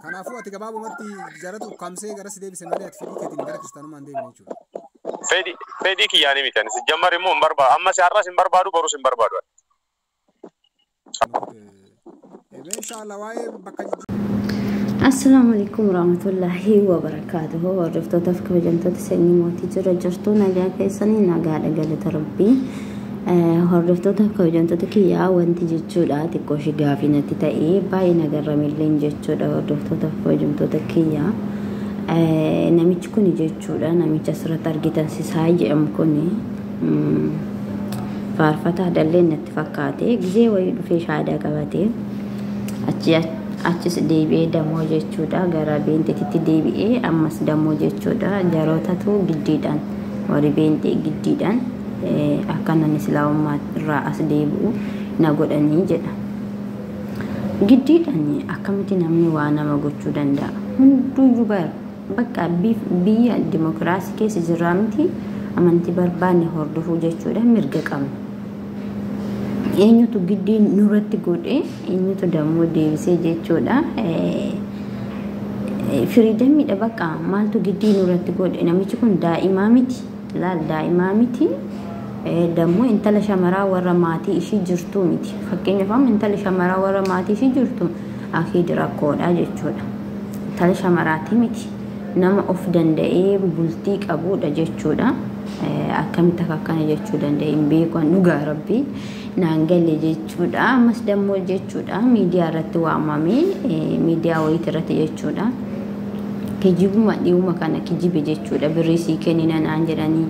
Kanaafuu ati gabaabumatti jaratu ukkaamsee gara si deebise malee ati fedhii keetiin gara kiristaanummaa hin deebine jechuudha. Fedhii kiyyaanii miti ani sijjammar immoo hin barbaadu. Amma si har'as hin barbaadu, borus hin barbaadu. Inshallah waa'ee bakka Assalaamu alaikum warahmatullaahi wabarakaatuhu. Hordoftootaaf kabajamtoota sanyii mootii jira jirtu, nagaa keessanii? Nagaadha, galata Rabbii. Hordoftootaaf kabajamtoota kiyyaa, wanti jechuudha xiqqoo ishee gaafii natti ta'ee baay'ee nagarramilleen jechuudha. Hordoftootaaf kabajamtoota kiyyaa, namichi kun jechuudha, namicha asirratti argitan Sisaay jedhamu kun faarfataa dalleen natti fakkaate. Gizee wayii dhufee shaadaa qabatee achi achis deebi'ee dammoo jechuudha gara beenxeetitti deebi'ee, ammas dammoo jechuudha jarootatu giddiidhaan, warri beenxee giddiidhaan akka nan islaamummaa irraa as deebi'u na godhanii jedha. Giddiidhaan akkamitti namni waa nama gochuu danda'a? Hunduyyuu bakka biyya dimokiraasii keessa jirraa miti, amantii barbaanne hordofuu jechuudha mirga qabna. Eenyutu giddii nurratti godhe? Eenyutu dammoo deebisee jechuudha? Freedomiidha bakka, maaltu giddii nurratti godhe? Namichi kun daa'imaa miti, laal, daa'imaa miti. Dammoo intala shamaraa warra maatii ishii jirtu miti. Fakkeenyaaf amma intala shamaraa warra maatii ishii jirtu akiidi rakkoodha jechuudha. Intala shamaraati miti, nama of danda'ee bultii qabudha jechuudha. Akkamitti akka akkana jechuu danda'e hin beeku, dhugaa Rabbii naan galle jechuudha. Ammas dammoo jechuudha miidiyaa irratti waamamee, miidiyaa wayiiti irratti jechuudha. Kijibuma dhi'uma kana kijibe jechuudha. Birrii sii kennina naan jedhanii,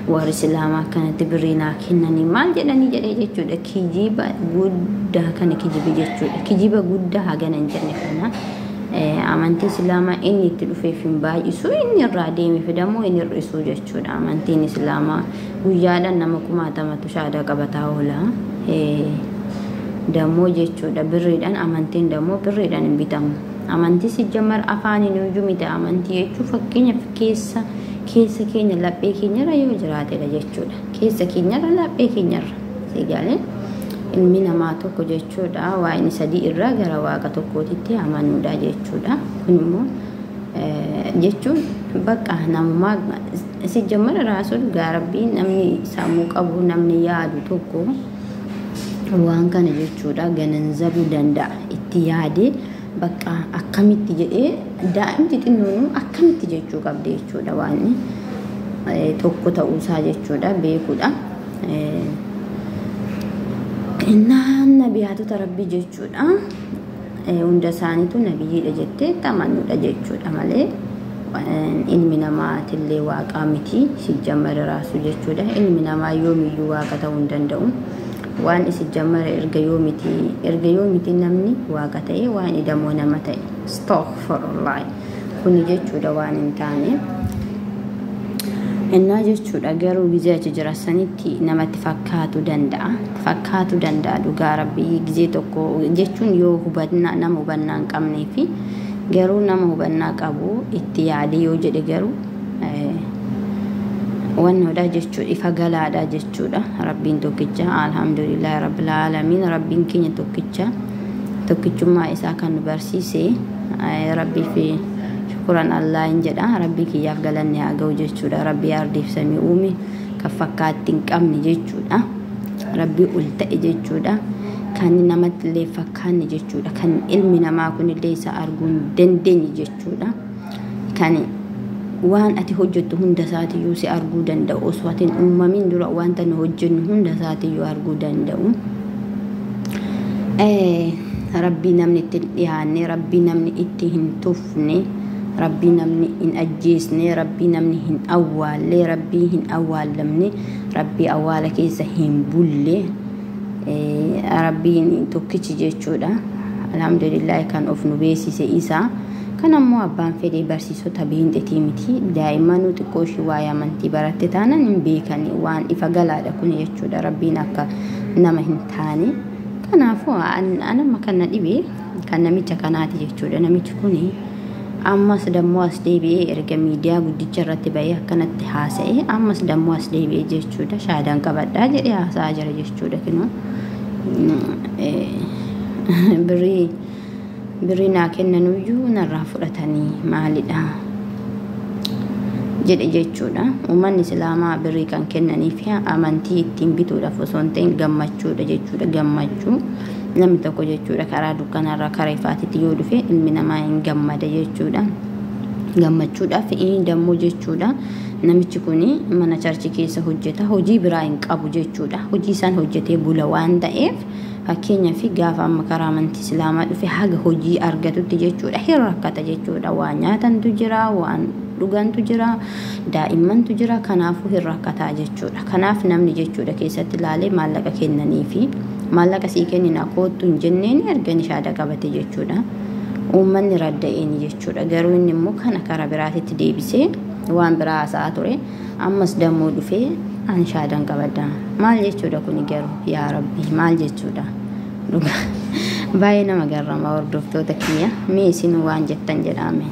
warri islaamaa akkanatti birrii naa kennanii maal jedhanii jedhee jechuudha. Kijiba guddaa kana kijibe jechuudha. Kijiba guddaa hagana hin jenne kana. Amantii islaamaa inni itti dhufeef hin baay'isu, inni irraa deemeef dammoo hin hir'isu jechuudha. Amantiin islaamaa guyyaadhaan nama kumaatamatu shaadaa qabataa oola. Dammoo jechuudha birriidhaan, amantiin dammoo birriidhaan hin bitamu. Amantii sijjammar afaaniin iyyuu miti. Amantii jechuun fakkeenyaaf keessa keessa keenya, laphee keenyarra yoo jiraatedha jechuudha. Keessa keenyarra, laphee keenyarra. Sigalee ilmi namaa tokko jechuudha waa inni sadii irraa gara waaqa tokkootitti amanuudha jechuudha. Kun immoo jechuun bakka namumaa sijjammara raasuu, dhugaa Rabbii, namni sammuu qabu, namni yaadu tokko waan kana jechuudha gananzabuu danda'a. Itti yaadee bakka akkamitti jedhee, daa'imti xinnoonuu akkamitti jechuu qabdi jechuudha, waan tokko ta'uusaa jechuudha beekuudha. Innaan nabiyaatota Rabbii jechuudha hunda isaaniitu nabiyyiidha jettee amanuudha jechuudha malee ilmi namaatillee waaqaa miti sijjammara raasuu jechuudha. Ilmi namaa yoomiyyuu waaqa ta'uu hin danda'u. Waan sijjammara erga yoomiti namni waaqa ta'e, waan idamoo nama ta'e? Astaghfirullah, kuni jechuudha waan hin taane. Innaa jechuudha garuu gizee achi jira sanitti namatti fakkaatu danda'a, dhugaa Rabbii, gizee tokko jechuun yoo hubannaa, nama hubannaa hin qabnee fi garuu nama hubannaa qabu itti yaadee yoo jedhe garuu wannoodha jechuudha, ifa galaadha jechuudha. Rabbiin tokkicha, alhamdulillahi rabbil aalamiin. Rabbiin keenya tokkicha, tokkichummaa isaa kan nu barsiise Rabbii fi shukuran Allah hin jedha. Rabbii kiyyaaf galanni haa ga'u jechuudha. Rabbii ardiif samii uume, kan fakkaatti hin qabne jechuudha, Rabbii ol ta'e jechuudha, kan namatti illee fakkaanne jechuudha, kan ilmi namaa kunillee isa arguu hin dandeenye jechuudha, kan waan ati hojjettu hunda isaatiyyuu si arguu danda'u, osoo ati hin uumamin dura wanta nu hojjennu hunda isaatiyyuu arguu danda'u. Rabbii namni itti hin dhiyaanne, Rabbii namni itti hin tufne, Rabbii namni hin ajjeesne, Rabbii namni hin awwaalle, Rabbii hin awwaallamne, Rabbii awwaala keessa hin bulle, Rabbiin tokkichi jechuudha. Alhamdulillah, kan of nu beeksise isaa. Kan ammoo abbaan fedhee barsiisota beenxetii miti. Daa'immanuu xiqqoo ishii waa'ee amantii baratte taanaan hin beekani, waan ifa galaadha kun jechuudha. Rabbiin akka nama hin taane. Kanaafuu anama kan na dhibe kan namicha kanaati jechuudha. Namichi kuni ammas dammoo as deebi'ee, erga miidiyaa guddicha irratti ba'ee akkanatti haasa'e, ammas dammoo as deebi'ee jechuudha shaadaan qabadhaa jedhee haasa'aa jira jechuudha. Kinoo birrii Birrii naa kennanuyyuu narraa fudhatanii maalidha jedhe jechuudha. Uummanni Islaamaa birrii kan kennaniif amantii ittiin bituudhaaf osoo hin ta'in gammachuudha jechuudha. Gammachuu namni tokko jechuudha karaa dukkanarraa karaa ifaatitti yoo dhufe ilmi namaa hin gammada jechuudha. Gammachuudhaaf inni dammoo jechuudha. Namichi kun mana charchi keessa hojjeta, hojii biraa hin qabu jechuudha. Hojii isaan hojjetee bula waan ta'eef, fakkeenyaaf gaafa amma karaa amantii Islaamaa dhufe haga hojii argatutti jechuudha hin rakkata jechuudha. Waan nyaatantu jira, waan dhugantu jira, daa'immantu jira, kanaafuu hin rakkataa jechuudha. Kanaaf namni jechuudha keessatti ilaalee maallaqa kennanii fi maallaqa sii kennina koottu hin jenneen erga inni shaada qabate jechuudha. Uummanni radda'een jechuudha. Garuu inni immoo kana karaa biraatitti deebisee waan biraa haasa'aa ture. Ammas dammoo dhufee an shaadan qabadha. Maal jechuudha kuni garuu, yaa Rabbi, maal jechuudha? Dhugaa baay'ee nama garrama, hordoftoota kiyya. Mee isin waan jettan jedhame.